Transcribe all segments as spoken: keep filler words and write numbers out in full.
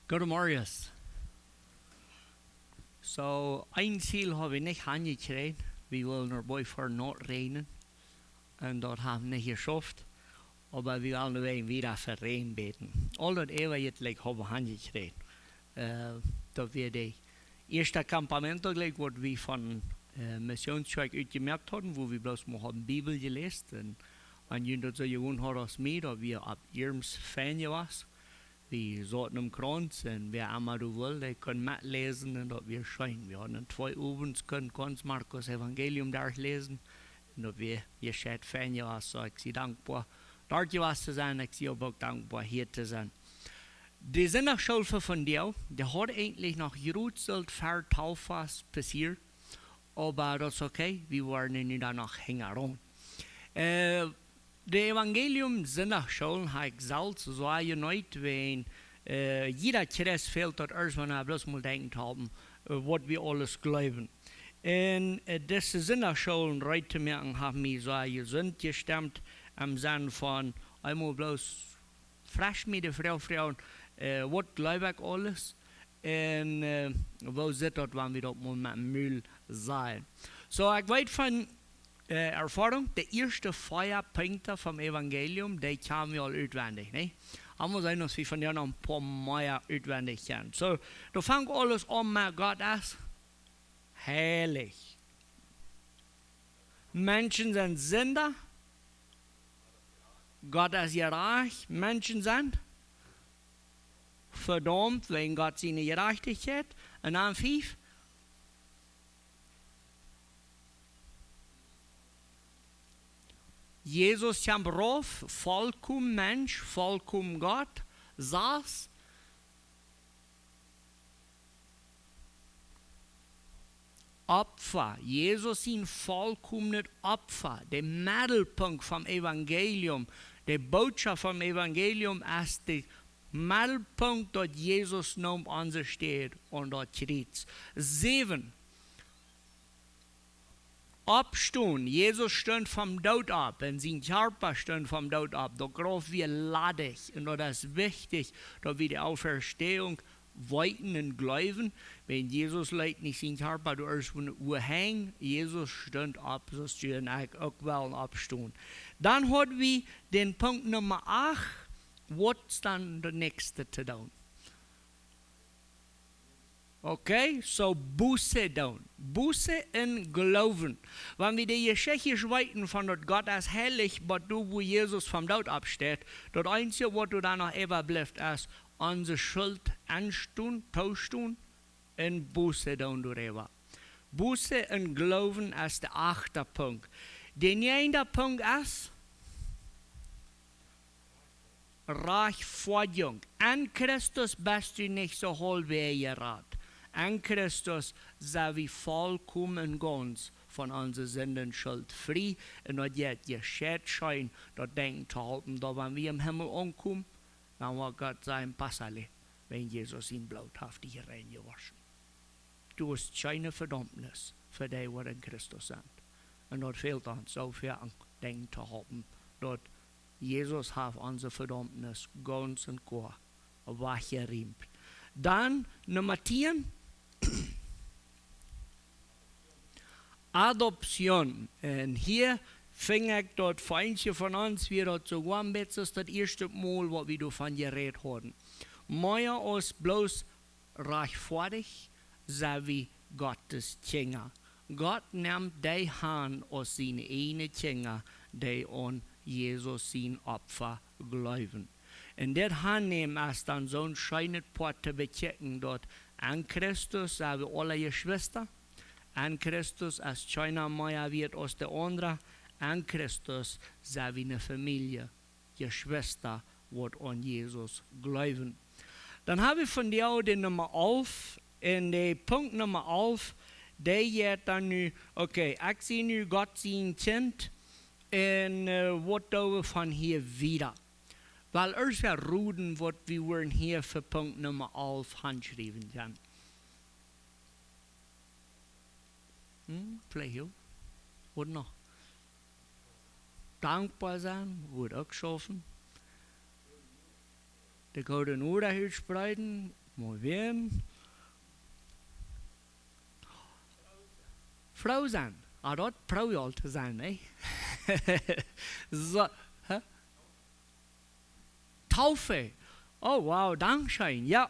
Goodemorjes. So, een Ziel hab wie nich aunjekjräajen. Wie wullen noch bie fa Noord räden. Un daut hab wie nich jeschauft. Oba wie wellen wäajen wieda fa Räajen bäden. Aul daut äwaje jlikj hab wie aunjekjräajen. Äh, daut wia daut ieeschte Campamento, jlikj, waut wie von, äh, Missionskjoakj utjemoakt hauden, wua wie bloos mau hauden Bibel jeläst. Un wan jie daut soo jewant hauden aus mie, daut wia opp Irms fein jewast. Wie sauten em Krauns un wäa emma doa wull, dee kunn metläsen un daut wia scheen. Wie hauden twee Owents kunn Kons Markus Evangelium derchläsen un daut wia, wia scheen fein jewast. So, ekj sie dankboa, doa jewast to sennen. Ekj sie oba uk dankboa, hia to sennen. De Sindachschool fa vondoag, dee haud eejentlich noch jrod sullt ver twalf Uhr passieet, oba daut es okay, wie woaren nu dan noch hinjaraun. Äh, de Evangelium Sindachschool hab ekj selfst soo jeneet, wan, äh, jieda Christ fält daut ieescht, wan hee bloos mol denkjen to haben, äh, waut wie aules jleewen. Un, äh, dise Sindachschool reed to moaken haft mie soo jesunt jestemt, em Senn von eemol bloos fresch mie de Froag froagen, äh, waut jleew ekj aules? Un, äh, woo sitt daut, wan wie daut mol met däm Mul sajen? So, ekj weet von, äh, Erfoarunk, de ieeschte vea Punkten vom Evangelium, dee kjanen wie aul utwendich, nä? Aulsoo seenen, aus wie von dee noch een poa mea utwendich kjanen. So, doa fangt aules aun met Gott es heilich. Menschen sent Sinda. Gott es jerajcht. Menschen sent vedaumt wäajen Gott siene Jerajchtichkjeit. Un dan fief. Jesus kjeem rauf, volkomen Mensch, volkomen Gott. Sas. Opfa, Jesus sien volkomenet Opfa, de Meddelpunkt vom Evangelium, de Bootschoft vom Evangelium es de Meddelpunkt, daut Jesus neem onse Städ aun daut Kjriez. Säwen, Oppstonen. Jesus stunt vom Doot opp un sien Kjarpa stunt vom Doot opp. Daut Grauf wia ladich. Un daut es wichtich, daut wie de Auferstehung weeten un jleewen. Wan Jesus leet nich sien Kjarpa doa ieescht von de Uhr henjen, Jesus stunt opp, soo aus du un ekj uk wellen oppstonen. Dan haud wie dän Punkt Numma acht, waut es dan de näakjste to doonen? Okay, so Buße doonen. Buße un Gloowen. Wan wie de Jeschicht weeten von daut Gott es heilich, bat doa, wua Jesus vom Doot oppsteit, daut eensje, waut doa dan noch äwablift, es onse Schult enstonen, toostonen un Buße doonen doaräwa. Buße un Gloowen es de achte Punkt. De näajende Punkt es Rajchtfoadjunk. En Christus best du nich soo haulwäajes jerat. En Christus sent wie volkomen un gaunz von onse Sindenschult frie. Un daut jeit jescheit scheen, daut Denkjen to haben, daut wan wie em Himmel aunkomen, dan woat Gott sajen: Pásale, wan Jesus sien Bloot haft die rein jewoschen. Du hast kjeene Vedaumnis fa dee, waut en Christus sent. Un daut fält ons soo väl aun Denkjen to haben, daut Jesus haft onse Vedaumnis gaunz un goa wajchjeriemt. Dan Numma tieen, Adoption. Un hia finj ekj daut fa eenje von ons wia daut soo een bät daut ieeschte Mol, waut wie doavon jerät hauden. Mea aus bloos rajchtfoadich, sent wie Gottes Kjinja. Gott nemt dee aun aus siene ieejne Kjinja, dee aun Jesus sien Opfa jleewen. Un dit aunnämen es dan soon scheenet Poat to bekjikjen, daut en Christus sent wie aule Jeschwista, en Christus es kjeena mea wieet aus de aundra, en Christus sent wie ne Famielje, Jeschwista, waut aun Jesus jleewen. Dan hab wie vondoag de Numma alf, un de Punkt Numma alf, dee jeit dan nu, okay, ekj sie nu Gott sien Kjint, un, äh, waut doo wie von hia wieda? Well, ieescht wäa roden, waut wie woaren hia fa Punkt Numma alf hanschriewen kjennen. Hm, veleicht jo. Waut noch? Dankboa sennen, woat uk schaufen. De goode Norecht utspreeden, Muy bien. Froo sennen. Ah, daut proow ekj aul to sennen, ne? So, hä? Taufe. Oh, wow, dankscheen. Jo.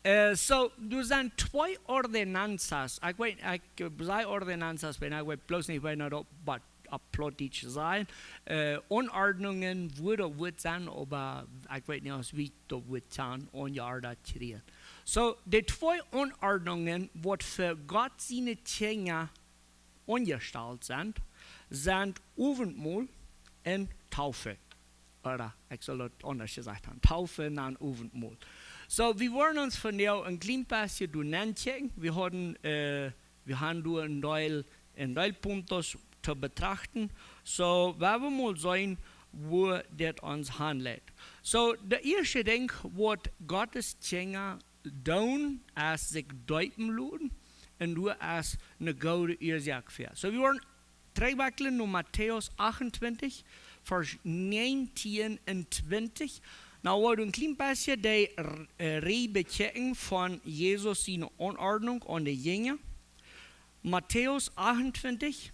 Äh, so, doa sent twee ordenanzas. Ekj weet, ekj, äh, saj ordenanzas, wiels ekj weet bloos nich, woo daut opp, opp Plautdietsch sajcht. Äh, Aunordnungen, woo daut Wuat sajcht, oba ekj weet nich, aus wie daut Wuat kjennen aunjeordat kjrieen. So, dee twee Aunordnungen, waut fa Gott siene Kjinja aunjestalt sent, sent Owentmol un Taufe. Ooda, ekj sull daut aundasch jesajcht haben. Taufe un dan Owentmol. So, wie woaren ons vondoag een kjlien bät doa nenkjikjen. Wie haben, äh, wie haben doa een Deel, een Deel Punkten to betrachten. So, wie woaren mol seenen, woo dit ons hanleit. So, daut ieeschte Dinkj, waut Gott siene Kjinja doonen, es sikj deepen loten. Un doa es eene goode Uasoak fa. So, wie woaren trigjwakjlen no Matäus achtuntwintich, Varsch näajentieen un twintich. Nu woa wie een kjlien bät dee, äh, Räd bekjikjen von Jesus siene Aunordnunk aun de Jinja. Matäus achtuntwintich,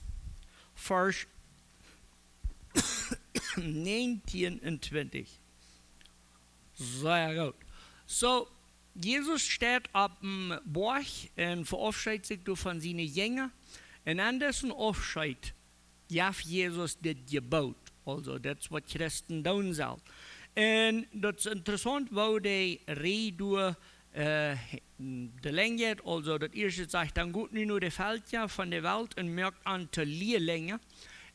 Varsch näajentieen un twintich. Sea goot. So, Jesus steit oppem Boajch un veaufscheet sikj doa von siene Jinja. Un aun disen Aufscheet jeft Jesus dit Jeboot. Aulsoo, daut es waut Christen doonen sellen. Un daut es interessaunt, woo dee Räd doa, äh, de Lenjd jeit. Aulsoo, daut ieeschte sajcht: "Dan got nu no de Velkja von de Welt un moakt an to Lielinja."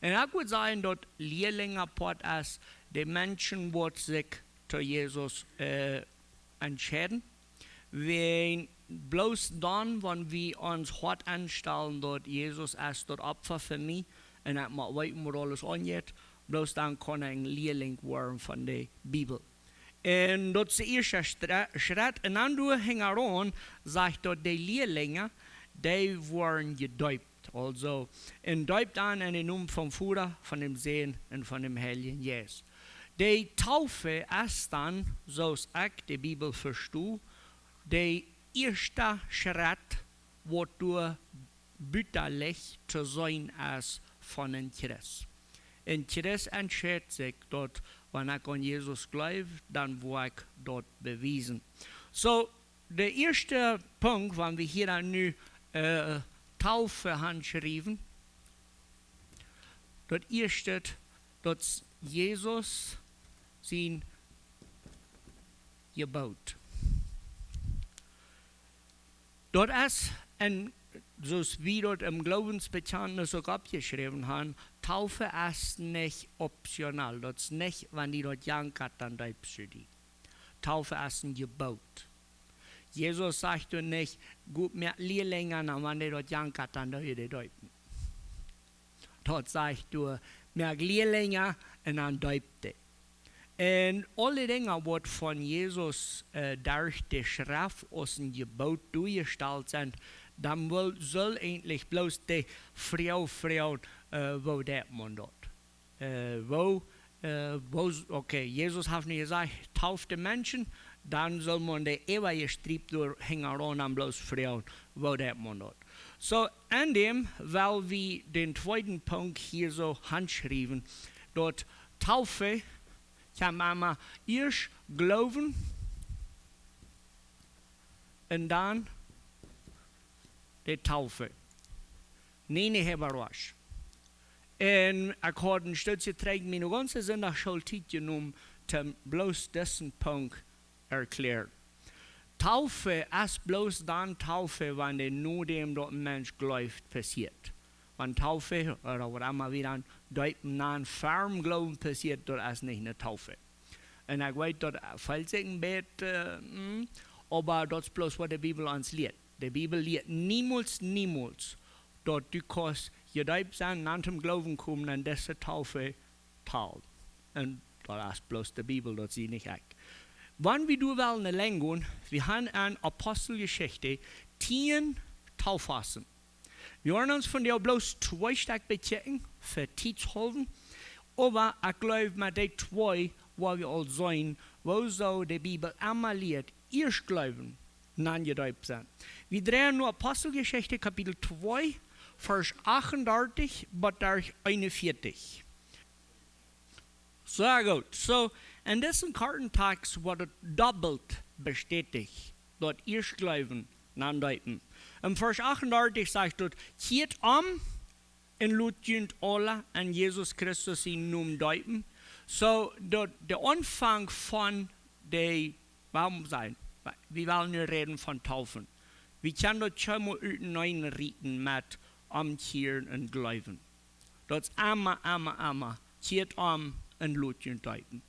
Un ekj wudd sajen, daut Lielinja Poat es de Menschen, waut sikj to Jesus, äh, entscheiden. Wan bloos dan, wan wie ons Hoat enstalen, daut Jesus es daut Opfa fa mie, un ekj mott weeten, woo aules aunjeit, bloos dan kaun ekj een Lielinj woaren von de Bibel. Un daut es de ieeschte Schre-, Schrett. Un dan doa hinjaraun sajcht daut de Lielinja, dee woaren jedeept. Aulsoo, un deept an en dän Nomen vom Voda, von däm Sän un von däm Heiljen Jeist. De Taufe es dan, soo aus ekj de Bibel vesto, de ieeschta Schrett, waut doa butalich to seenen es von een Christ. Een Christ entscheit sikj daut, wan ekj aun Jesus jleew, dan woa ekj daut bewiesen. So, de ieeschte Punkt, wan wie hia dan nu, äh, Taufe hanschriewen, daut ieeschte, daut es Jesus sien Jeboot. Daut es, un soo aus wie daut em Gloowensbekjantnis uk oppjeschräwen haben, Taufe es nich optional. Daut es nich, wan die daut jankat, dan deepst du die. Taufe es een Jeboot. Jesus sajcht doa nich: "Got, moakt Lielinja, un wan dee daut jankat, dan doo jie dee deepen." Daut sajcht doa: "Moakt Lielinja un dan deept dee." Un aule Dinja, waut von Jesus, äh, derch de Schreft aus een Jeboot doajestalt sent, dan wull, sull eejentlich bloos de Froag froagen, äh, woo deit maun daut? Äh, woo, äh, woo s-, okay, Jesus haft nu jesajcht: "Tauft de Menschen", dan sull maun de eewje Striep doa hinjaraun dan bloos froagen, woo deit maun daut? So, aun däm well wie dän tweeden Punkt hia soo hanschriewen, daut Taufe, kjemt mau ieescht Gloowen un dan de Taufe. Nä, nä, Hebräisch. Un ekj haud een Stootje trigj miene gaunze Sindachschool Tiet jenomen, om bloos disen Punkt erklären. Taufe es bloos dan Taufe, wan de, nodäm daut een Mensch jleeft, passieet. Wan Taufe, ooda waut emma wie dan deepen nanen, ferm Gloowen passieet, daut es nich eene Taufe. Un ekj weet, daut felt sikj een bät, äh, mm, oba daut es bloos waut de Bibel ons lieet. De Bibel lieet niemols, niemols, daut du kaust jedeept sennen, dan toom Gloowen komen un dise Taufe talen. Un daut es bloos de Bibel, daut sie nich ekj. Wan wie doa wellen aunlenjen, wie haben en Aposteljeschicht tieen Taufesten. Wie woaren ons vondoag bloos twee Stekj bekjikjen, fa Tiets haulwen. Oba ekj jleew, met dee twee woa wie aul seenen, woo soo de Bibel emma lieet, ieescht Gloowen, Aunjedeept sennen. Wie dreien nu Aposteljeschicht, Kapitel twee, Varsch achtundartich bat Varsch eenunvieetich. Sea goot. So, en disen korten Tekst woat et dobbelt bestäticht, daut ieescht jleewen, dan deepen. En Varsch achtundartich sajcht daut: "Kjieet om un lot junt aula en Jesus Christus sienen Nomen deepen." So, daut de Aunfank von de, wuarom sennen, wie wellen nu räden von Deepen. Wie kjennen daut kjeenmol uteneen rieten met omkjieren un jleewen. Daut es emma, emma, emma: "Kjieet om un lot junt deepen."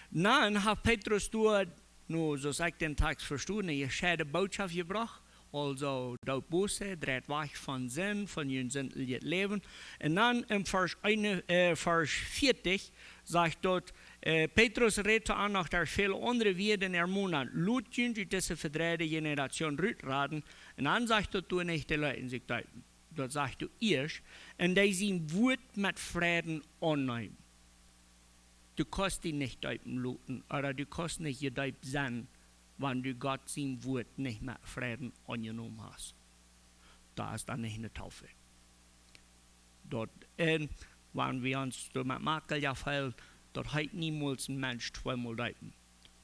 Dan haft Petrus doa, nu, soo aus ekj dän Tekst vesto, eene jescheide Botschaft jebrocht. Aulsoo, doot Buße, dreit wajch von Sind, von jun sindlichet Läwen. Un dan en Varsch een, äh, Varsch veatich sajcht daut, äh, Petrus rät doa noch derch väle aundre Wieed un ermuntren: "Lot junt ut dise vedreide Generation rutraden." Un dan sajcht daut: "Doot nich de Leute sikj deepen." Daut sajcht doa ieescht: "Un dee sien Wuat met Freiden aunneemen." Du kaust die nich deepen loten, ooda du kaust nich jedeept sennen, wan du Gott sien Wuat nich met Freiden aunjenomen hast. Daut es dan nich eene Deep. Daut, un wan wie ons doamet moakjlich feelen, daut heet niemols een Mensch tweemol deepen.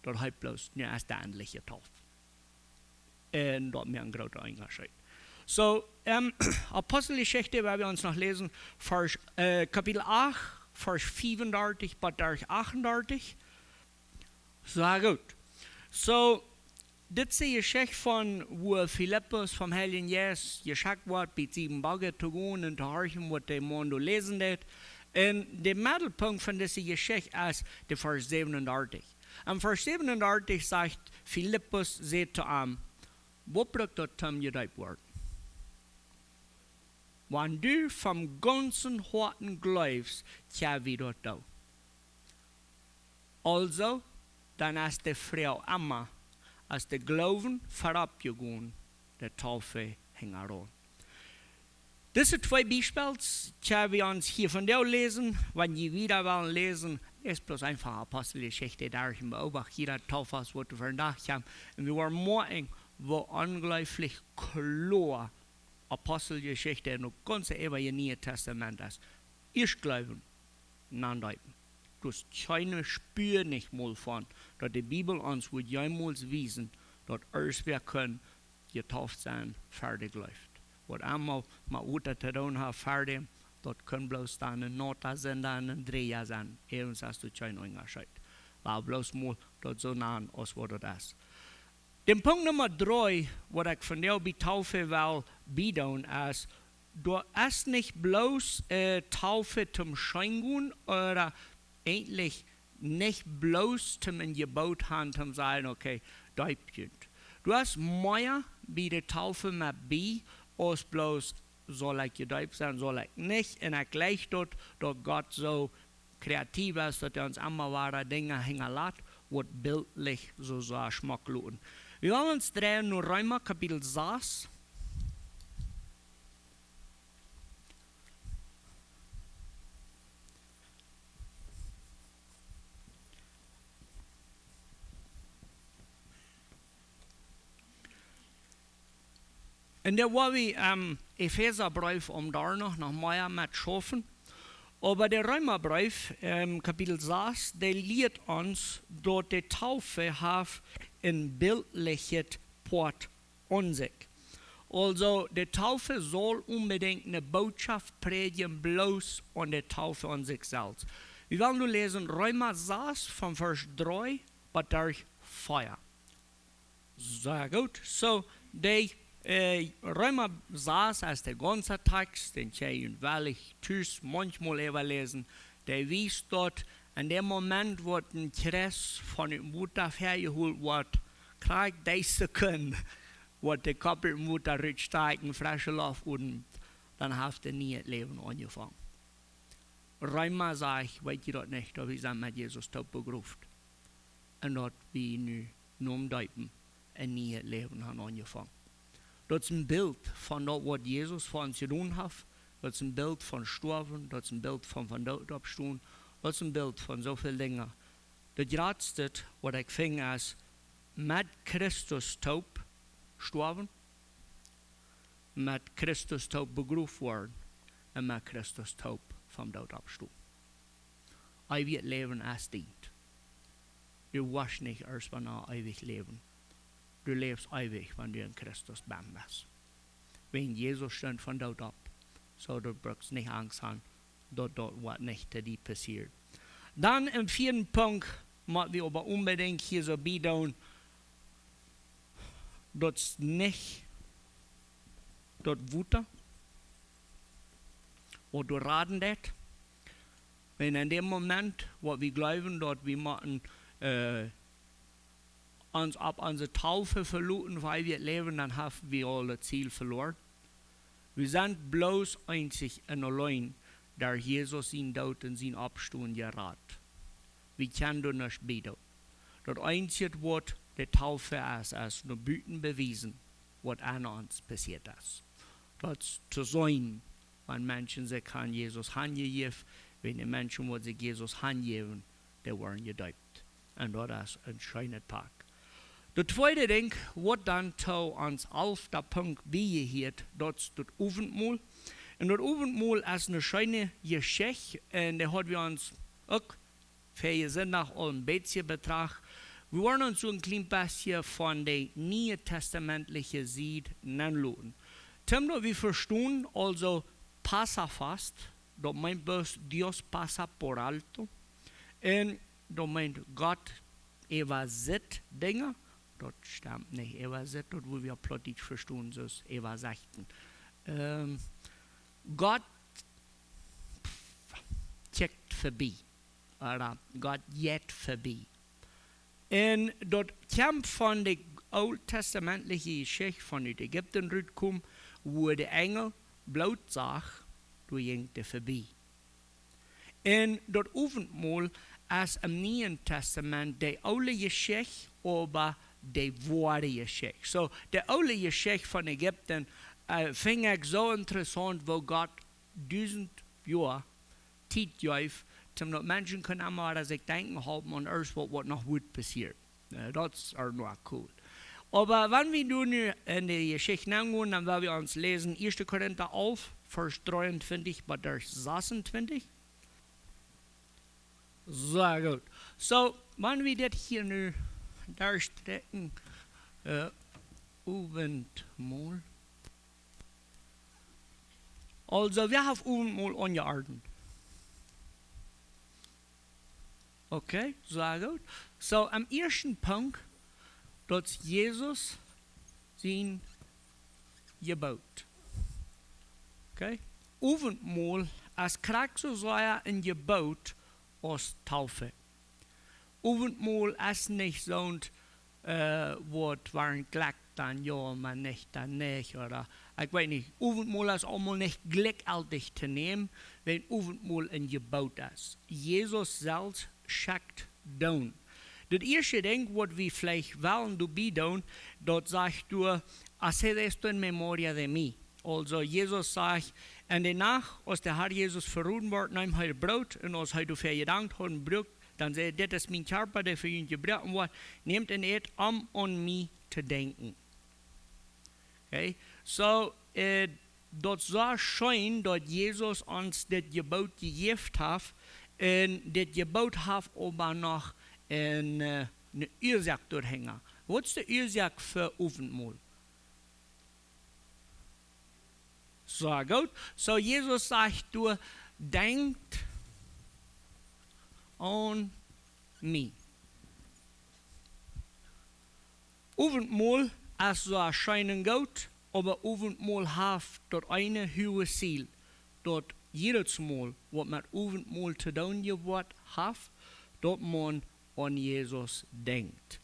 Daut heet bloos, nu es de endlich jedeept. Un daut moakt een grooten Unjascheet. So, ähm, Aposteljeschicht, woa wie ons noch läsen, Varsch, äh, Kapitel acht, Varsch fiefundartich bat Varsch achtundartich. Sea goot. So, dit es de Jeschicht von, woo Filippus vom Heiljen Jeist jeschekjt woat, bie de Sieben Bojen to gonen un to horchen, waut de Maun doa läsen deed. Un de Meddelpunkt von dise Jeschicht es de Varsch säwenundartich. En Varsch säwenundartich sajcht: "Filippus säd to am: Waut brukt daut, om jedeept woaren? Wan du vom gaunzen Hoaten jleefst, kjenn wie daut doonen." Aulsoo, dan es de Froag emma, es de Gloowen verop jegonen, de Deep hinjaraun. Dise twee Biespels, kjenn wie ons hia vondoag läsen, wan jie wieda wellen läsen, es bloos eenfach Aposteljeschicht, doa kjenn jie beobachten, daut Deep, waut wie vondoag haben. Un wie woaren moakjen, woo onjleeflich kloa Aposteljeschicht un uk gaunz äwa daut Niee Tastament es. Ieescht jleewen, dan deepen. Daut es kjeen Spua nich mol von, daut de Bibel ons woat jemols wiesen, daut irjentwäa kunn jedeept sennen, ver dee jleeft. Waut emma met Wota to doonen haft, ver däm, daut kunn bloos dan een Nota sennen, dan een Dreeja sennen. Äwent es daut kjeen Unjascheet. Oba bloos mol daut soo nanen, aus waut daut es. Dän Punkt Numma dree, waut ekj vondoag bie Deep well biedoonen, es, daut es nich bloos, äh, Deep toom scheen gonen, ooda eejentlich nich bloos toom een Jeboot haben, toom sajen: "Okay, deept junt." Doa es mea bie de Deep met bie, aus bloos: "Saul ekj jedeept sennen, saul ekj nich?" Un ekj jleich daut, daut Gott soo kreativ es, daut hee ons emma wada Dinja hinjalat, waut biltlich soo, soo schmock luten. Wie wellen ons dreien no Reema Kapitel sas. Un doa woa wie, ähm, Efesabreef, om doa noch, noch mea met schaufen. Oba de Reemabreef, ähm, Kapitel sas, dee lieet ons, daut de Deep haft een biltlichet Poat aun sikj. Aulsoo, de Deep saul onbedinjt eene Botschaft prädjen, bloos aun de Deep aun sikj selfst. Wie wellen nu läsen Reema sas von Varsch dree bat Varsch vea. Sea goot. So, de, äh, Reema sas es de gaunze Tekst, dän kjenn jie well ekj tus maunchmol äwaläsen. Dee wiest daut, en däm Moment, waut een Christ von däm Wota väajeholt woat, krakjt dee Sekund, waut de Kopp ut däm Wota rutstakjt, fresche Loft un dan haft een nieet Läwen aunjefongen. Reema sajcht: "Weet jie daut nich, daut wie sent met Jesus toop begroft? Un daut wie nu nom Deepen een nieet Läwen haben aunjefongen." Daut es een Bilt von daut, waut Jesus fa ons jedonen haft. Daut es een Bilt von stoawen. Daut es een Bilt von, von doot oppstonen. Daut es een Bilt von soo väl Dinja. Daut jratste, waut ekj finj, es: met Christus toop, stoawen, met Christus toop begroft woaren un met Christus toop vom Doot oppstonen. Eewjet Läwen es dient. Du woascht nich ieescht wanea eewich läwen. Du läfst eewich, wan du en Christus bennen best. Wäajen Jesus stunt vom Doot opp. Soo, du brukst nich Angst haben, daut daut woat nich to die passieren. Dan em vieeden Punkt mott wie oba onbedinjt hia soo bie doonen, daut es nich daut Wota, waut doa raden deit. Wan en däm Moment, waut wie jleewen, daut wie motten, äh, ons opp onse Taufe veloten, wan wie läwen, dan haben wie aul daut Ziel veloren. Wie sent bloos eenzich un auleen derch Jesus sien Doot un sien Oppstonen jerat. Wie kjennen doa nuscht bie doonen. Daut eenzje, waut de Taufe es, es no buten bewiesen, waut aun ons passieet es. Daut es to seenen, wan Menschen sikj aun Jesus hanjäwen, wan de Menschen, waut sikj Jesus hanjäwen, dee woaren jedeept. Un daut es een scheenet Pak. Daut tweede Dinkj, waut dan to ons alfta Punkt bie jehieet, daut es daut Owentmol. Un daut Owentmol es eene scheene Jeschicht, un dee haud wie ons uk verjen Sindach aul een bät betracht. Wie woaren ons soo een kjlien bät von de nieenteestamentliche Sied nenloten. Toom daut wie vestonen, aulsoo Passafast, daut meent bloos Dios pasa por alto. Un daut meent Gott äwasitt Dinja. Daut stemt nich, äwasitt, daut wudd wie opp Plautdietsch vestonen, soo aus äwasieekjen. Ähm, Gott kjikjt verbie. Ooda Gott jeit verbie. Un daut kjemt von de ooltestamentliche Jeschicht von ut Ägipten rutkomen, wua de Enjel bloos sach, doa jinkj dee verbie. Un daut Owentmol es em Nieen Testament de oole Jeschicht, oba de woare Jeschicht. Soo, de oole Jeschicht von Ägipten, äh, finj ekj soo interessaunt, woo Gott dusent Joa Tiet jeef, toom daut Menschen kunnen emma sikj denkjen halpen aun aules waut, waut noch woat passieren. Äh, daut es uk noch cool. Oba wan wie nu, nu en de Jeschicht nengonen, dan well wie ons läsen Ieeschte Korinta alf, Varsch dreeuntwintich bat Varsch sasuntwintich. Sea goot. Soo, wan wie dit hia nu derchstrekjen, äh, Owentmol. Aulsoo, wäa haft Owentmol aunjeordent? Okay, sea goot. Soo, aum ieeschten Punkt, daut es Jesus sien Jeboot. Okay? Owentmol es krakjt soo sea een Jeboot aus Taufe. Owentmol es nich soont, äh, waut, wan jlikj dan jo, mau nich dan nich, ooda, ekj weet nich, Owentmol es aulemol nich jlikjjeltich to nämen, wan Owentmol een Jeboot es. Jesus selfst schekjt doonen. Daut ieeschte Dinkj, waut wie veleicht wellen doabie doonen, daut sajcht doa, "Haced esto en memoria de mí." Aulsoo, Jesus sajcht, en de Nacht, aus de Herr Jesus veroden wort, neem hee Broot, un aus hee doafäa jedankt haud, bruak, dan säd hee, "Dit es mien Kjarpa, dee fa junt jebroaken woat. Nämt un ät, om aun mie to denkjen." Okay? Soo, äh, daut es soo scheen, daut Jesus ons dit Jeboot jejäft haft, un dit Jeboot haft oba noch een, äh, eene Uasoak doahinja. Waut es de Uasoak fa Owentmol? Sea goot. Soo, Jesus sajcht doa, "Denkjt aun mie." Owentmol es soo scheen un goot, oba Owentmol haft daut eene huage Ziel, daut jiedet Mol, waut met Owentmol to doonen jeworden haft, daut maun aun Jesus denkjt.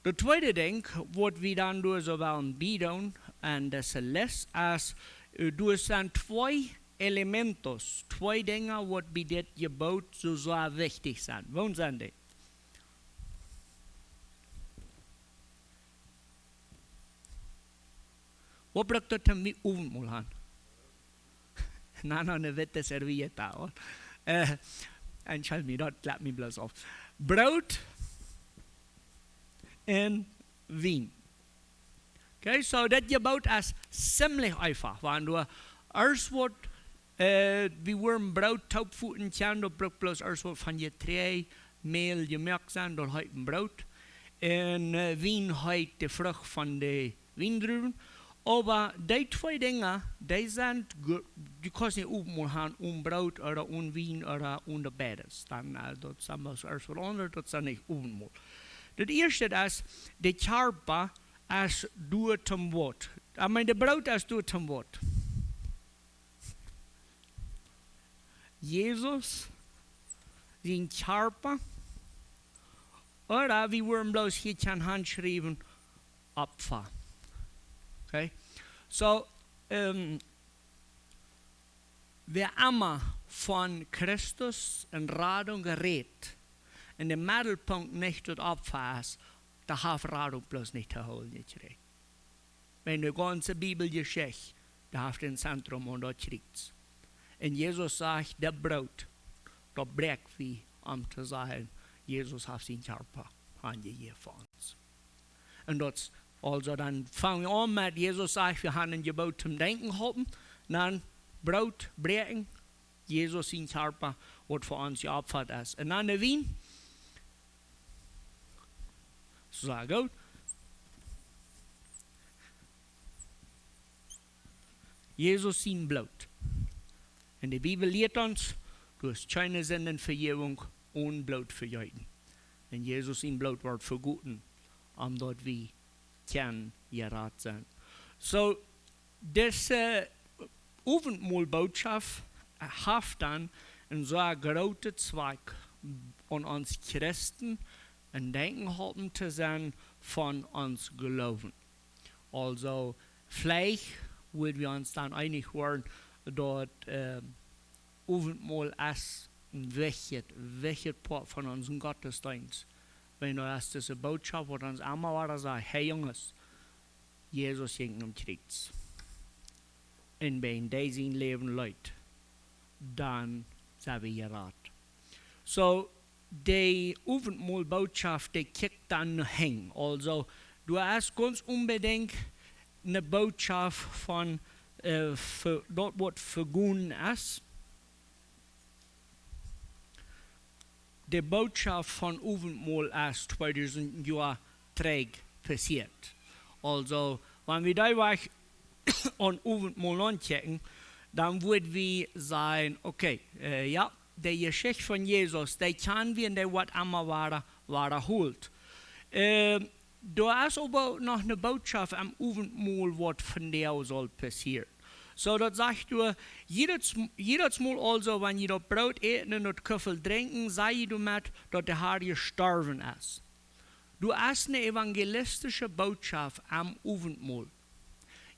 Daut tweede Dinkj, waut wie dan doa soo wellen bie doonen aun dise Lest, es, äh, doa sent twee elementos, twee Dinja, waut bie dit Jeboot soo, soo wichtich sent. Waut sent dee? Waut brukt daut, om Owentmol to han? Na, na, ne witte servilleta, ooda? Äh, entschuldicht mie, daut kjlappt mie bloos auf. Broot un Wien. Okay, so daut Jeboot es ziemlich eenfach. Wan du ieescht waut, äh, wie woaren Broot toopfoten kjennen, daut brukt bloos ieescht waut von Jeträajd, Mäl jemoakt sennen, daut heet een Broot. Un, äh, Wien heet de Frucht von de Wiendruwen. Oba dee twee Dinja, dee sent, ge- du kaust nich Owentmol haben onen Broot ooda onen Wien ooda onen beides. Dan, äh, daut es dan ieescht waut aundret, daut es dan nich Owentmol. Daut ieeschte es, de Kjarpa es doa toom waut. I mean, de Broot es doa toom waut. Jesus sien Kjarpa. Ooda wie woaren bloos hia kjennen hanschriewen Opfa. Okay? So, ähm, wäa emma von Christus un Radunk rät, un de Meddelpunkt nich daut Opfa es, dee haft Radunk bloos nich to hoolen jekjräajen. Wan de gaunze Bibeljeschicht, dee haft een Zentrum un daut Kjriez. Un Jesus sajcht, daut Broot, daut bräakj wie, om to sajen, Jesus haft sien Kjarpa aunjejäft fa ons. Un daut, aulsoo dan fang wie aun met, Jesus sajcht, wie haben een Jeboot toom Denkjen halpen, dan Broot bräakjen, Jesus sien Kjarpa, waut fa ons jeopfat es. Un dan de Wien, soo goot. Jesus sien Bloot. Un de Bibel lieet ons, doa es kjeene Sindenvejäwunk onen Bloot vejeeten. Un Jesus sien Bloot wort vegoten, om daut wie kjennen jerat sennen. So, dise Owentmolbootschoft haft dan een soo grooten Zweck, om ons Christen een Denkjen halpen to sennen von ons Gloowen. Aulsoo, veleicht woa wie ons dan eenich woaren, daut, äh, Owentmol es een wichtjet, wichtjet Poat von onsen Gottesdeenst. Wan daut es dise Bootschoft, waut ons emma wada sajcht, hey Junges, Jesus jinkj aum Kjriez. Un wan dee sien Läwen leet, dan sent wie jerat. So, de Owentmolbootschoft, dee kjikjt dan no hinjen. Aulsoo, du hast gaunz onbedinjt eene Bootschoft von, äh, ve- daut waut vegonen es. De Bootschoft von Owentmol es tweedusent Joa trigj passieet. Aulsoo, wan wie doa wajch aun Owentmol aunchecken, dan woa wie sajen, okay, äh, jo, de Jeschicht von Jesus, dee kjanen wie un dee woat emma wada, wada jeholt. Äh, doa es oba noch eene Bootschoft aum Owentmol, waut vondoag saul passieren. So, daut sajcht doa, jiedet, jiedet Mol aulsoo, wan jie daut Broot äten un daut Kuffel drinkjen, saj jie doamet, daut de Har jestorwen es. Doa es eene evangelistische Bootschoft aum Owentmol.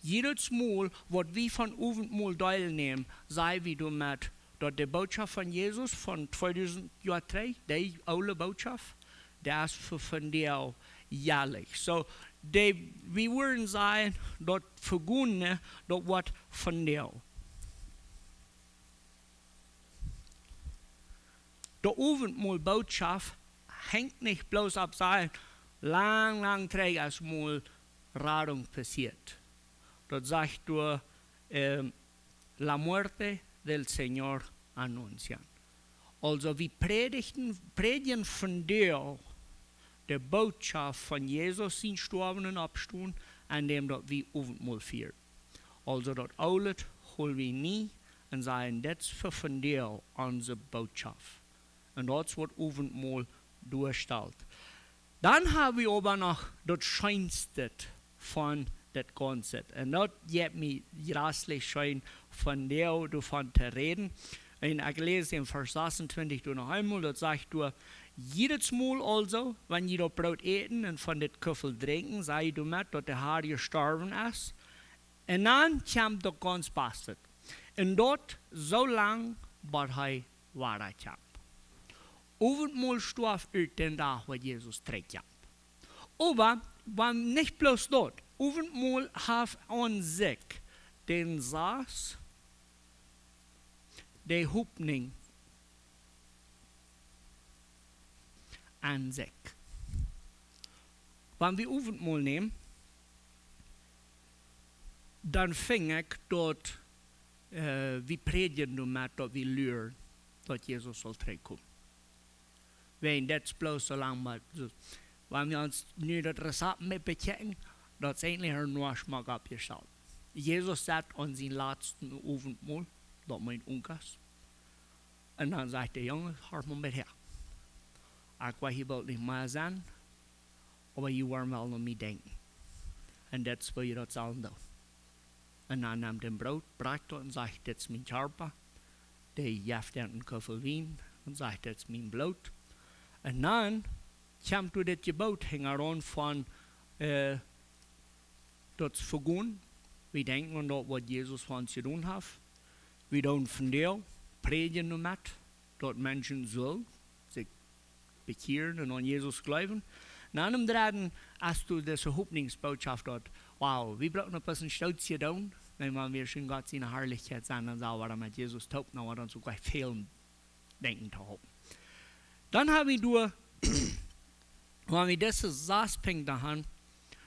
Jiedet Mol, waut wie von Owentmol deelnämen, saj wie doamet, daut de Bootschoft von Jesus von tweedusent Joa trigj, dee oole Bootschoft, dee es fa vondoag jelich. So, dee, wie wudden sajen, daut vegonene, daut woat vondoag. De Owentmolbootschoft henjt nich bloos opp sajen, lang, lang trigj es mol Radunk passieet. Daut sajcht doa, ähm, la muerte del Señor anuncian. Aulsoo, wie prädjen, prädjen vondoag de Bootschoft von Jesus sien Stoawen un Oppstonen, endäm daut wie Owentmol fieren. Aulsoo daut Oolet hol wie nie un sajen, dit es fa vondoag onse Bootschoft. Un daut es waut Owentmol doastalt. Dan hab wie oba noch daut Scheenste von daut Gaunze. Un daut jeit mie jreslich scheen, vondoag doavon to räden. Un ekj läs en Varsch sasuntwintich doa noch eemol, daut sajcht doa, jiedet Mol aulsoo, wan jie daut Broot äten un von dit Kuffel drinkjen, saj jie doamet, daut de Har jestorwen es. Un dan kjemt daut gaunz baste. Un daut soo lang, bat hee wada kjemt. Owentmol stoaft ut dän Dach, waut Jesus trigj kjemt. Oba, wan nich bloos daut, Owentmol haft aun sikj dän Saz, de Hopninj aun sikj. Wan wie Owentmol nämen, dan finj ekj daut, äh, wie prädjen doamet daut wie luren daut Jesus saul trigjkomen. Wäajen daut es bloos soo lang, oba soo, wan wie ons nu daut Rezapt met bekjikjen, daut es eejentlich noch schmock oppjestalt. Jesus sat aun sien latsten Owentmol, daut meent unkas. Un dan sajcht de Jung: "Horch mol met häa. Ekj woa hia boolt nich mea sennen, oba jie woaren woll aun mie denkjen." Un daut es woo jie daut sellen doonen. Un dan nemt hee daut Broot, brakjt daut un sajcht: "Dit es mien Kjarpa." Dee jeft am een Kuffel Wien un sajcht: "Dit es mien Bloot." Un dan kjemt doa dit Jeboot hinjaraun von, äh, daut es vegonen. Wie denkjen aun daut, waut Jesus fa ons jedonen haft. Wie doonen vondoag prädjen doamet, daut Menschen sellen sikj bekjieren un aun Jesus jleewen. Un dan em dredden, aus du dise Hopninjsbootschoft daut, wow, wie brucken noch bloos een Stootje doonen, wan wie ieescht en Gott siene Harlichkjeit sent, dan sell wie dan met Jesus toop, dan woat ons uk väl denkjen to haben. Dan hab wie doa, wan wie dise sas Punkten haben,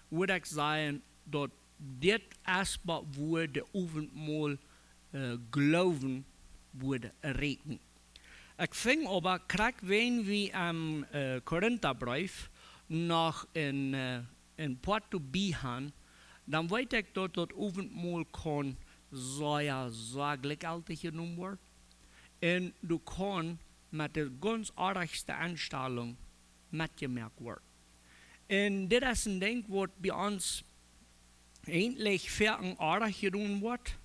wudd ekj sajen, daut dit es waut wie daut Owentmol, äh, Gloowen wudd räakjnen. Ekj finj oba, krakjt wan wie aum, äh, Korintabreef noch een, äh, een Poat doabie haben, dan weet ekj daut daut Owentmol kaun sea, sea jlikjjeltich jenomen woaren. Un du kaust met de gaunz oajchste Enstalunk metjemoakt woaren. Un dit es een Dinkj waut bie ons eejentlich väl en oajch jedonen woat.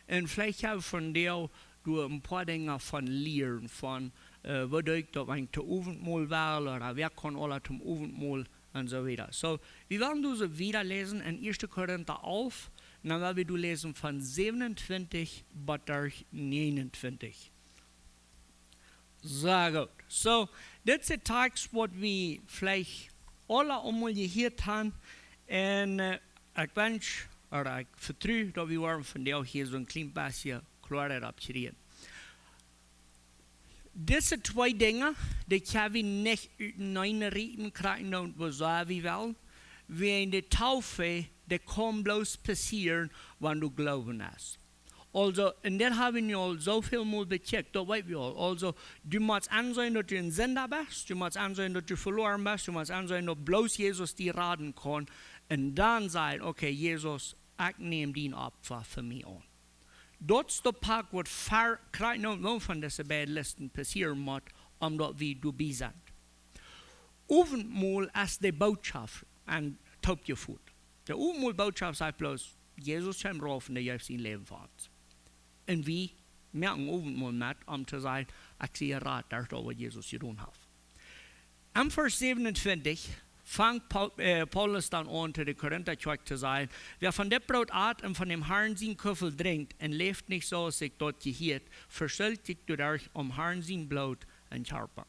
Un veleicht hab wie vondoag doa een poa Dinja von lieren, von, äh, waut doo ekj daut, wan ekj to Owentmol well, ooda wäa kaun aula toom Owentmol un soo wieda. Soo, wie wellen dise wieda läsen en Ieeschte Korinta alf, un dan well wie doa läsen von säwenuntwintich bat näajenuntwintich. Sea goot. Soo, dit es de Tekst waut wie veleicht aula emol jehieet haben. Un, äh, ekj wensch, ooda ekj vetru daut wie woaren vondoag hia soo een kjlien bät kloara oppkjrieen. Dise twee Dinja, dee kjenn wie nich uteneen rieten, kjrieen, dan woo sea wie wellen. Wäajen de Taufe, dee kaun bloos passieren, wan du Gloowen hast. Aulsoo, un dit hab wie nu aul soo väl mol bekjikjt, daut weet wie aul. Aulsoo, du motst enseenen daut du een Sinda best, du motst enseenen daut du veloaren best, du motst enseenen daut bloos Jesus die raden kaun, un dan sajen: "Okay, Jesus, ekj näm dien Opfa fa mie aun." Daut es de Poat waut ver-, kjrieen, no, no von dise beid Listen passieren mott, om daut wie doabie sent. Owentmol es de Bootschoft aun toopjefoot. De Owentmol Bootschoft sajcht bloos, Jesus kjeem rauf un dee jeef sien Läwen fa ons. Un wie moaken Owentmol met, om to sajen: "Ekj sie jerat derch daut waut Jesus jedonen haft." Em Varsch säwenuntwintich fangt Pau-, äh, Paulus dan aun, to de Korintakjoakj to sajen: "Wäa von dit Broot at un von däm Harn sien Kuffel drinkjt un läft nich soo aus sikj daut jehieet, veschult sikj doaderch om Harn sien Bloot un Kjarpa."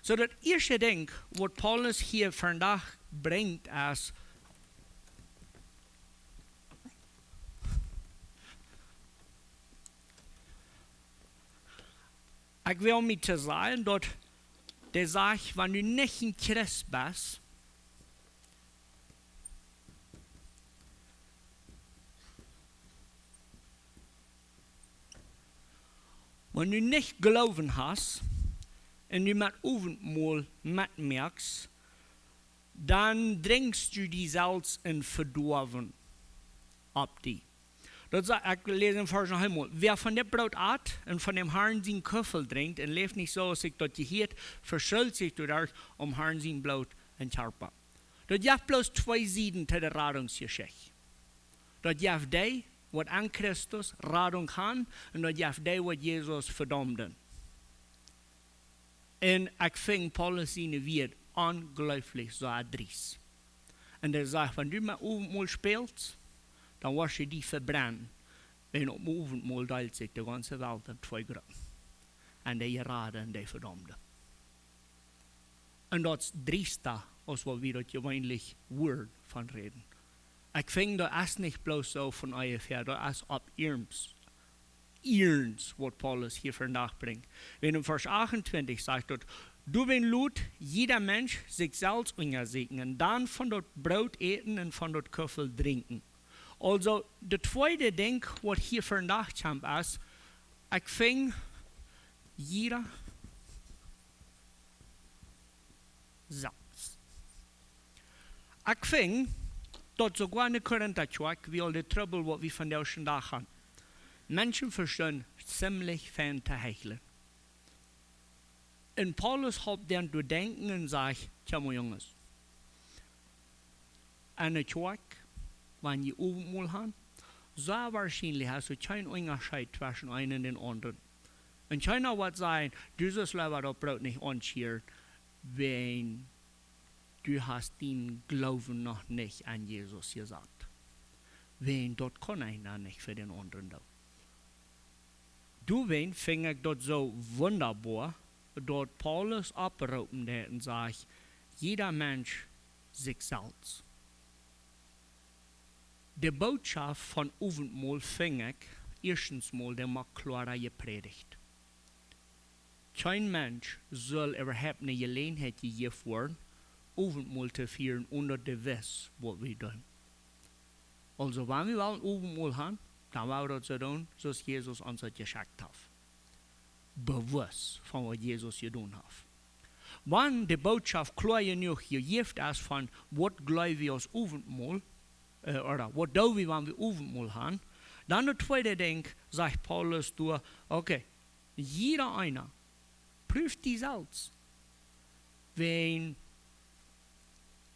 Soo, daut ieeschte Dinkj waut Paulus hia vondoag brinjt es, ekj well mie to sajen daut dee sajcht, wan du nich een Christ best, wan du nich Gloowen hast un du met Owentmol metmoakst, dan drinkjst du die selfst een Vedoawen opp die. Daut sajcht, ekj läs en Varsch noch eemol: "Wäa von dit Broot at un von däm Harn sien Kuffel drinkjt un läft nich soo aus sikj daut jehieet, veschult sikj doaderch om Harn sien Bloot un Kjarpa." Daut jeft bloos twee Sieden to de Radungsjeschicht. Daut jeft dee waut aun Christus Radunk han, un daut jeft dee waut Jesus vedaumden. Un ekj finj Paulus siene Wieed onjleeflich soo driest. Un hee sajcht: "Wan du met Owentmol spälst, dan woascht du die vebrennen. Wäajen oppem Owentmol deelt sikj de gaunze Welt en twee Gruppen. En dee Jerade un dee Vedaumde." Un daut es driesta aus waut wie daut jeweenlich wudden von räden. Ekj finj, daut es nich bloos soo von onjefäa, daut es opp iernst, iernst, waut Paulus hia vondoag brinjt. Wan en Varsch achtuntwintich sajcht daut: "Doawäajen lot jieda Mensch sikj selfst unjasieekjen un dan von daut Broot äten un von daut Kuffel drinkjen. Also, de tweede Dinkj waut hia vondoag kjemt es, ekj finj jieda selfst. Ekj finj daut soogoa enne Korintakjoakj, wia aul de Trubbel waut wie vondoag dän Dach han. Menschen vestonen ziemlich fein to heichlen. Un Paulus halpt dän doa denkjen un sajcht: Kjikj mol, Junges, enne Kjoakj, wan jie Owentmol han, soo woarschienlich hast du kjeen Unjascheet tweschen eenen un dän aundren. Un kjeena woat sajen: Du sust leewa daut Broot nich aunrieren, wiels du hast dienen Gloowen noch nich aun Jesus jesat. Wiels daut kaun eena nich fa dän aundren doonen. Doawäajen finj ekj daut soo wundaboa, daut Paulus opproopen deed un sajcht: Jieda Mensch sikj selfst. De Bootschoft von Owentmol finj ekj, ieeschtens mol, dee mott kloara jeprädicht. Kjeen Mensch saul äwahaupt ne Jeläajenheit jejäft woaren, Owentmol to fieren, onen daut dee wist waut wie doonen. Also, wan wie wellen Owentmol han, dan woa wie daut soo doonen, soo aus Jesus ons daut jeschekjt haft. Bewusst von waut Jesus jedonen haft. Wan de Bootschoft kloa jenuach jejäft es von waut jleew wie aus Owentmol, äh, ooda waut doo wie, wan wie Owentmol han, dan daut tweede Dinkj, sajcht Paulus doa: Okay, jieda eena, proow die selfst. Wiels,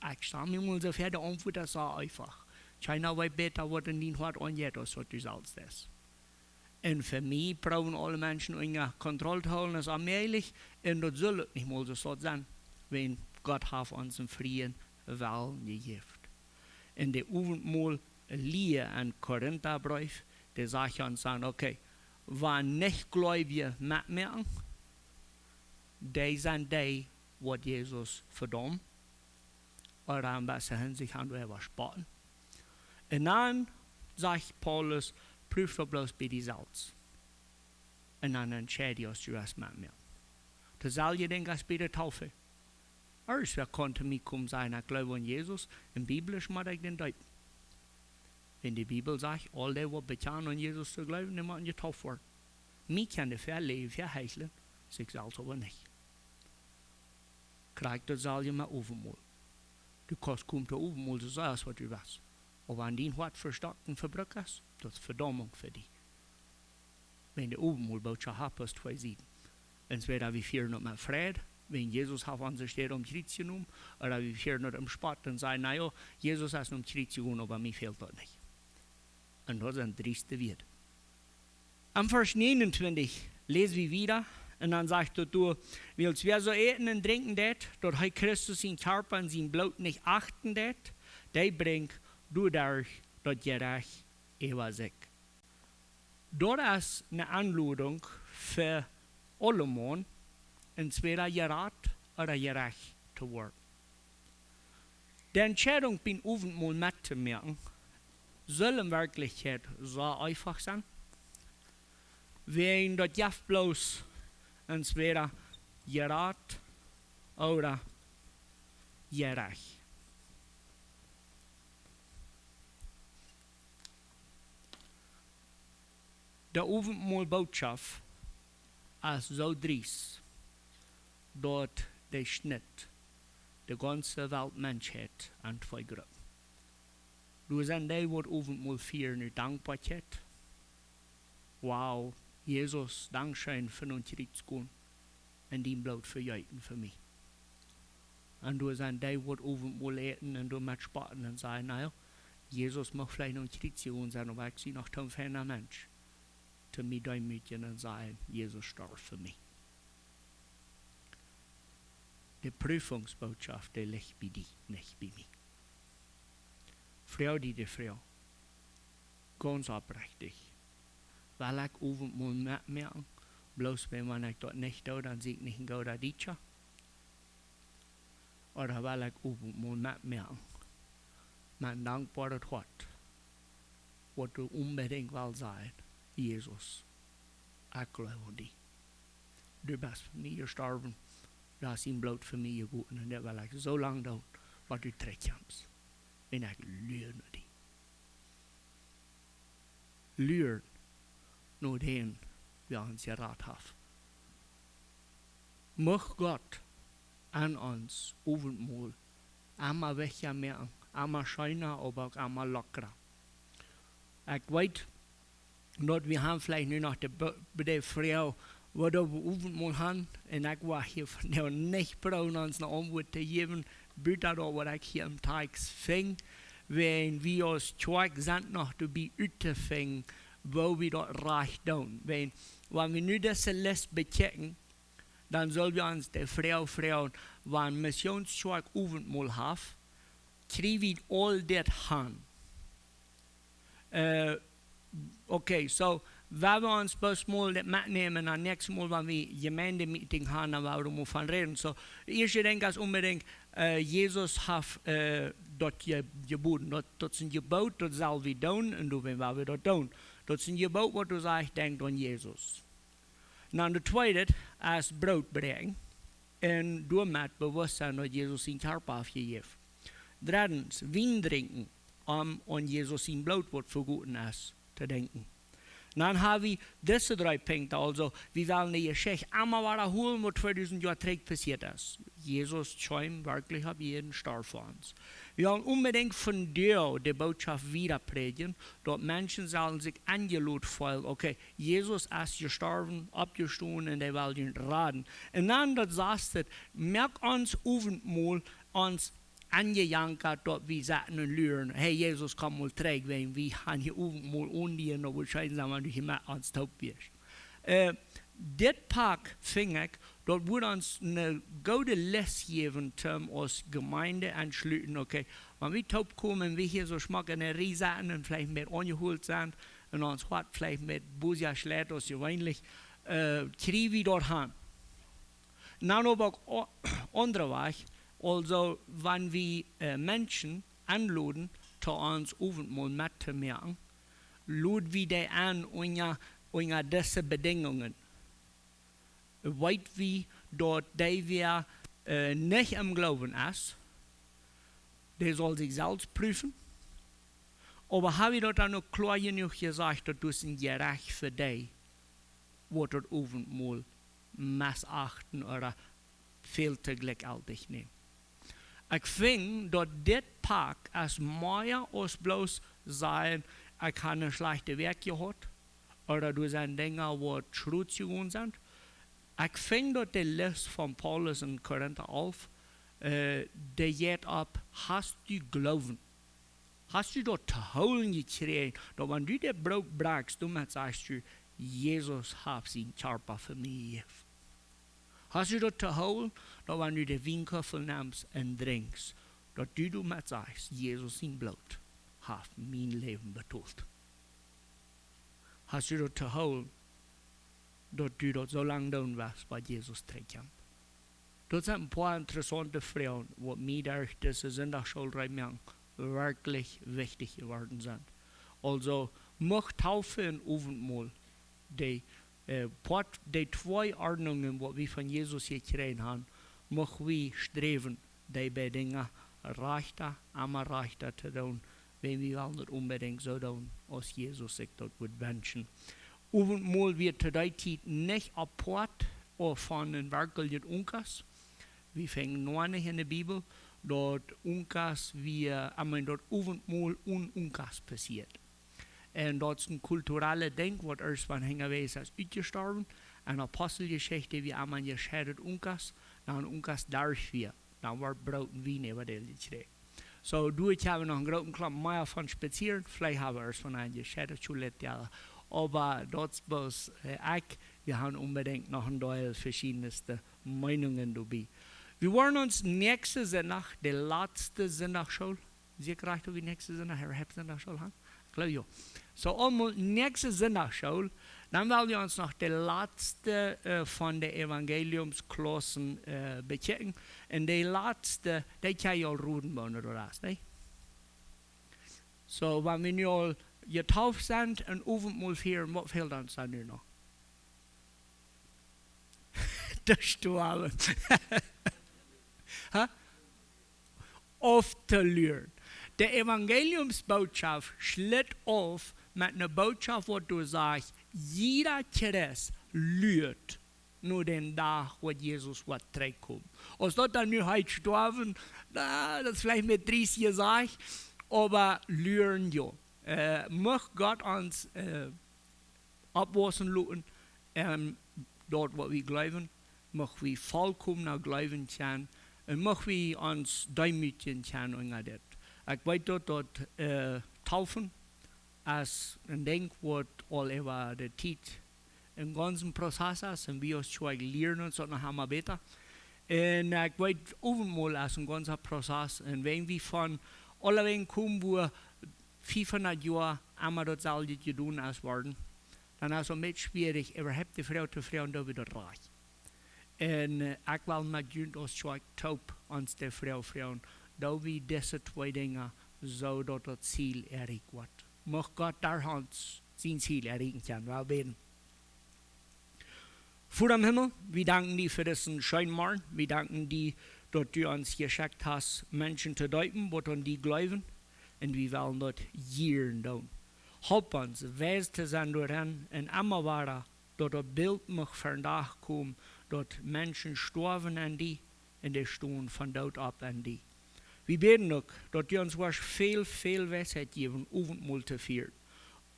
ekj stal mie mol soo väa, de Auntwuat es soo eefach. Kjeena weet bäta waut en dien Hoat aunjeit aus waut du selfst deist. Un fa mie proowen aule Menschen unja Kontroll to hoolen es onmäajlich, un daut saul uk nich mol soo sennen, wiels Gott haft ons eenen frieen Wellen jejäft. Un de Owentmol-Lia em Korintabreef, dee sajcht ons dan: Okay, wan Nichjleewje metmoaken, dee sent dee waut Jesus vedaumt, ooda en beste Hinsicht aun doa vespotten. Un dan sajcht Paulus: Proow daut bloos bie die selfst. Un dan entscheid die, aus du west metmoaken. Daut selwje Dinkj aus bie de Taufe. Ea wäa kaun to mie komen, sajen: Ekj jleew aun Jesus, un biblisch mott ekj dän deepen. Wiels de Bibel sajcht, aul dee waut bekjanen aun Jesus to jleewen, dee motten jetauft woaren. Mie kjennen dee väaläajen, väaheichlen, sikj selfst oba nich. Krakjt daut selwje met Owentmol. Du kaust komen to Owentmol soo sea aus waut du west. Oba wan dien Hoat vestockt un vebrukt es, daut es Vedaumunk fa die. Wiels de Owentmol-Bootschoft haft bloos twee Sieden. Entwäda wie fieren daut met Freid, wiels Jesus haft onse Städ aum Kjriez jenomen, ooda wie fieren daut em Spott un sajen: Na jo, Jesus es aum Kjriez jegonen, oba mie fält daut nich. Un daut sent drieste Wieed. Aum Varsch 29 läs wie wieda, un dan sajcht daut doa: Wiels wäa soo äten un drinkjen deit, daut hee Christus sien Kjarpa un sien Bloot nich achten deit, dee brinjt doaderch daut Jerecht äwa sikj. Daut es ne Enlodunk fa aulemaun, entwäda jerat ooda jerecht to woaren. De Entscheidunk biem Owentmol mettomoaken, saul en Werkjlichkjeit soo eefach sennen, wiels daut jeft bloos entwäda jerat ooda jerecht. De Owentmol-Bootschoft es soo driest, daut dee schnitt de gaunze Welt Menschheit en twee Gruppen. Doa sent dee, waut Owentmol fieren ut Dankboakjeit. Wow, Jesus, dankscheen fa daut Kjriez gonen un dien Bloot vejeeten fa mie. Un doa sent dee, waut Owentmol äten un doamet spotten un sajen: Na jo, Jesus mucht veleicht aum Kjriez jegonen sennen, oba ekj sie noch een feina Mensch. To mie deemootjen un sajen: Jesus storf fa mie. De Prüfungsbootschoft, dee licht bie die, nich bie mie. Froag die de Froag, gaunz oprechtich: Well ekj Owentmol metmoaken, bloos wiels wan ekj daut nich doo, dan sie ekj nich een gooda Dietscha? Ooda well ekj Owentmol metmoaken met een dankboaret Hoat, waut doa onbedinjt well sajen: Jesus, ekj jleew aun die. Du best fa mie jestorwen, du hast dien Bloot fa mie jegoten, un daut well ekj soo lang doonen, bat du trigjkjemst. Un ekj lua no die. luren no dän, wäa ons jerat haft. Mucht Gott aun ons Owentmol emma wajchmoaken, emma scheena, oba uk emma lockra. Ekj weet, daut wie haben veleicht nu noch de, Be- de Froag, waut wie Owentmol haben, un ekj woa hia vondoag nich proowen ons eene Auntwuat to jäwen, buta daut waut ekj hia em Tekst finj, wan wie aus Kjoakj sent noch doabie uttofinjen, woo wie daut rajcht doonen. Wan, wan wie nu dise List bekjikjen, dan sell wie ons de Froag froagen, wan Missionskjoakj Owentmol haft, kjrie wie aul dit han? Äh, okay, so, wan wie ons bloos mol dit metnämen, dan näakjstet Mol, wan wie Jemeendemeeting haben, dan woa wie doa mol von räden. So, ieescht denkj ekj onbedinjt, äh, Jesus haft, äh, daut je, jebooden. Daut, daut es een Jeboot, daut sell wie doonen, un doawäajen woa wie daut doonen. Daut es een Jeboot, waut doa sajcht, denkjt aun Jesus. Dan daut tweede es Broot bräakjen un doamet bewust sennen, daut Jesus sien Kjarpa haft jejäft. Dreddens, Wien drinkjen, om aun Jesus sien Bloot, waut vegoten es, to denkjen. Dan haben wie dise dree Punkten, aulsoo, wie wellen de Jeschicht emma wadaholen, waut tweedusent Joa trigj passieet es. Jesus kjeem werkjlich opp Ieed un storf fa ons. Wie wellen onbedinjt vondoag de Bootschoft wieda prädjen, daut Menschen sellen sikj enjelot feelen, okay, Jesus es jestorwen, oppjestonen un hee well junt raden. Un dan daut saste, moakt ons Owentmol ons enjejankat, daut wie sitten un luren, hey, Jesus, komm mol trigj, wan wie haben hia Owentmol onen, daut wudd scheen sennen, wan du hia met ons toop wieescht. Äh, dit Poat, finj ekj, daut wudd ons eene goode List jäwen, om aus Jemeent auntoschluten, okay, wan wie toop komen, wie hia soo schmock enne Rieej sitten un veleicht met aunjehoolt sent, un ons Hoat veleicht met bosja schleit aus jeweenlich, äh, kjrie wie daut han. Dan oba uk o-, aundre Wajch, aulsoo, wan wie, äh, Menschen enloden, to ons Owentmol mettomoaken, lod wie dee en unja, unja dise Bedinjungen. Weet wie, daut dee, wäa, äh, nich em Gloowen es, dee saul sikj selfst prüfen. Oba haben wie daut dan uk kloa jenuach jesajcht, daut daut een Jerecht fa dee, waut daut Owentmol messachten ooda väl too jlikjjeltich nämen? Ekj finj, daut dit Poat es mea aus bloos sajen, ekj hab eene schlajchte Wäakj jehaut, ooda doa sent Dinja, waut schrot jegonen sent. Ekj finj, daut de List von Paulus en Korinta alf, äh, dee jeit opp, hast du Gloowen? Hast du daut to hoolen jekjräajen, daut wan du daut Broot brakjst, doamet sajchst du, Jesus haft sien Kjarpa fa mie jejäft? Hast du daut to hoolen, daut wan du de Wienkuffel nemst un drinkjst, daut du doamet sajchst, Jesus sien Bloot haft mien Läwen betolt? Hast du daut to hoolen, daut du daut soo lang doonen woascht, bat Jesus trigjkjemt? Daut sent een poa interessaunte Froagen, waut mie derch dise Sindachschool reed moaken werkjlich wichtich jeworden sent. Aulsoo, mucht Taufe un Owentmol, dee, äh, Poat, dee twee Ordnungen, waut wie von Jesus jekjräajen haben, mucht wie sträwen, dee beid Dinja rajchta, emma rajchta to doonen, wan wie wellen daut onbedinjt soo doonen, aus Jesus sikj daut wudd wenschen. Owentmol wia to dee Tiet nich apoat ooda von een werkjlichet Unkas. Wie finjen noch nich enne Bibel, daut Unkas wia, I mean, daut Owentmol onen Unkas passieet. Un daut es een kulturellet Dinkj, waut ieescht von hinjawäajes es utjestorwen. En Aposteljeschicht wia emol een jescheidet Unkas, no een Unkas derch wia, dan wort Broot un Wien äwadeelt jekjräajen. So, doa kjenn wie noch een grooten Klomp mea von spazieren. Veleicht haben wie ieescht von een jescheidet Schulet, jo. Oba daut es bloos, äh, ekj, wie haben onbedinjt noch een Deel veschiedne Meinungen doabie. Wie woaren ons näakjsten Sindach, de latste Sindachschool, secha rajcht, daut wie näakjsten Sindach, Herr, Herr Sindachschool haben? Ekj jleew, jo. So, aulsoo näakjsten Sindachschool, dan well wie ons noch de latste, äh, von de Evangeliumsklaussen, äh, bekjikjen. Un de latste, dee kjenn jie aul roden, wua daut es, nä? So, wan wie nu aul jetauft sent un Owentmol fieren, waut fält ons dan nu noch? Daut es to haben. Ha? Auftolehren. De Evangeliumsbootschoft schlitt auf met eene Botschaft, waut doa sajcht, jieda Christ luat no dän Dach, waut Jesus woat trigjkomen. Aus daut dan nu heet stoawen, na, daut es veleicht met dreetich jesajcht, oba luren, jo. Äh, mucht Gott ons, äh, oppwaussen loten, en daut, waut wie jleewen, mucht wie volkomna jleewen kjennen, un mucht wie ons deemootjen kjennen unja dit. Ekj weet daut, daut, äh, Taufen es een Dinkj, waut aul äwa de Tiet een gaunzen Prozess es, un wie aus Kjoakj lieren ons daut noch emma bäta. Un ekj weet, Owentmol es een gaunza Prozess, un wan wie von aulewäajen komen, wua fiefhundat Joa emma daut selwje jedonen es worden, dan es daut een bät schwierich, äwahaupt de Froag to froagen, doo wie daut rajcht? Un, äh, ekj well met junt aus Kjoakj toop ons de Froag froagen, doo wie dise twee Dinja, soo daut daut Ziel erreicht woat? Mucht Gott derch ons sien Ziel erreichen kjennen. Wie bäden. Voda em Himmel, wie danken die fa disen scheenen Morjen. Wie danken die, daut du ons jeschekjt hast, Menschen to deepen, waut aun die jleewen. Un wie wellen daut jieren doonen. Halp ons, wies to sennen doaren un emma wada, daut daut Bilt mucht vondoag komen, daut Menschen stoawen aun die un dee stonen von Doot opp aun die. Wie bäden uk, daut du ons woascht väl, väl Weisheit jäwen, Owentmol to fieren.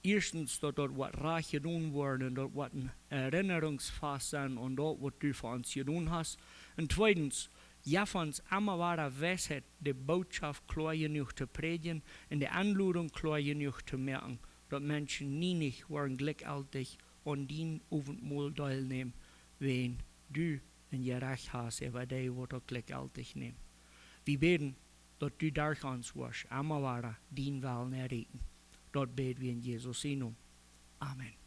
Ieeschtens, daut daut woat rajcht jedonen woaren un daut woat een Erinnerungsfast sennen aun daut, waut du fa ons jedonen hast. Un tweedens, jeff ons emma wada Weisheit, de Botschaft kloa jenuach to prädjen un de Enlodunk kloa jenuach to moaken, daut Menschen nie nich woaren jlikjjeltich aun dien Owentmol deelnämen, wan du een Jerecht hast äwa dee, waut daut jlikjjeltich nämen. Wie bäden, daut du derch ons woascht emma wada dienen Wellen erreichen. Daut bäd wie en Jesus sien Nomen. Amen.